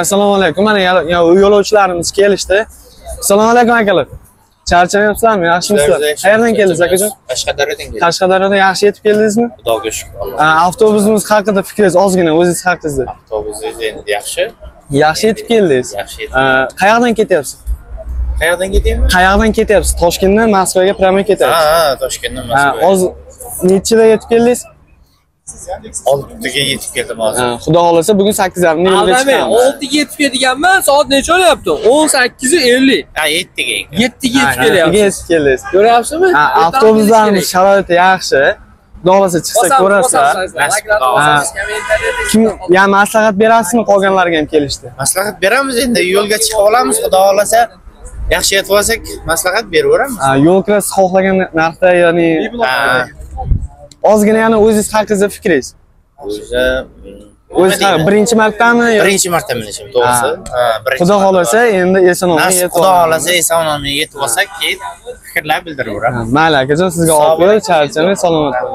Assalomu alaykum. Mana yo'lovchilarimiz kelishdi. Assalomu alaykum akalar. Charchamayapsizlarmi? Yaxshimisizlar? Qayerdan keldingiz akajon? Qashqadaryodan keldim. Qashqadaryodan yaxshi yetib keldingizmi? Xudoga shukr. Alloh. Avtobusimiz haqida fikringiz ozgina o'zingiz haqingizda. Avtobusingiz endi yaxshi. Yaxshi yetib keldingiz. Yaxshi yetib. Qayerdan ketyapsiz? Qayerdan ketyapman? Qayerdan ketyapsiz? Toshkentdan Moskvaga prямо ketyapsiz. Ha, Toshkentdan Moskvaga. Oz nechida yetib keldingiz? 6ga yetib keldim hozir. Xudo xolasa bugun 8:30da yo'lga chiqamiz. 6ga yetib kelganman, soat necha bo'lyapti? 18:50. Ha, 7ga ekan. 7ga yetib kelyapsiz. Yetib keldingiz. Ko'ryapsizmi? Avtobuslarimiz sharoiti yaxshi. Xudo xolasa chiqsa ko'rasizlar. Kim ya maslahat berasizmi qolganlarga ham kelishdi? Maslahat beramiz endi, yo'lga chiqib olamiz, Xudo xolasa. Yaxshi yetib olsak, maslahat beraveramiz. Yo'l kirasi xohlagan narxda, ya'ni ozgina yana o'zingiz haqingizda fikringiz. O'zi birinchi martami? Birinchi marta minishim, to'g'risi. Xudo xolasa endi eson-omon yetib. Xudo xolasa eson-omon yetib olsak, keyin fikrlar bildiraveramiz. Mayli akajon, sizga omad, charchamang, salomat bo'ling.